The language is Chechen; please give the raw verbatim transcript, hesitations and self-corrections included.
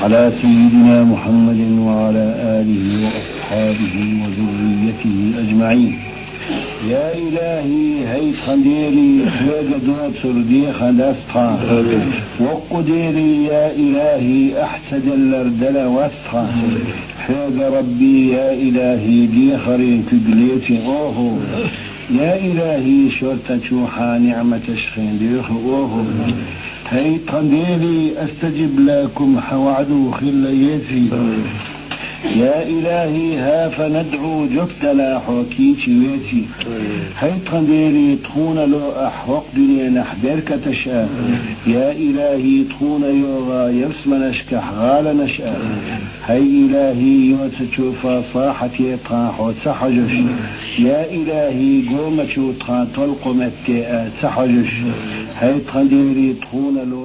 على سيدنا محمد وعلى آله وأصحابه وذريته أجمعين. Я Иляхӏи, хӏай тхан Дела, хьоьга доцур деха дац тхан. Воккха Дела, я Иляхӏи, ахь ца деллар дала вац тхан. Хьоьга, Рабби, я Иляхӏи, дехаре куьг леце оха. Я Иляхӏи, шортта чу хьан ниӏматашхен доьха оха. Хӏай тхан Дела, أستجب لكم, хьан ваӏду хила еций. Я Иляхӏи, ха фа надӏу, жоп дала хьо кийча веций. Хӏай тхан Дела, тхона ло ахь хӏокху дуьненахь беркаташ а. Я Иляхӏи, тхона йогӏа ялсаманашкахь гӏаланаш а. Хӏай Иляхӏи, йоцачу фасахьате тхан хьо ца хьожуш. Я Иляхӏи, гомачу тхан толкхо метте а ца хьожуш. Хӏай тхан Дела, тхона ло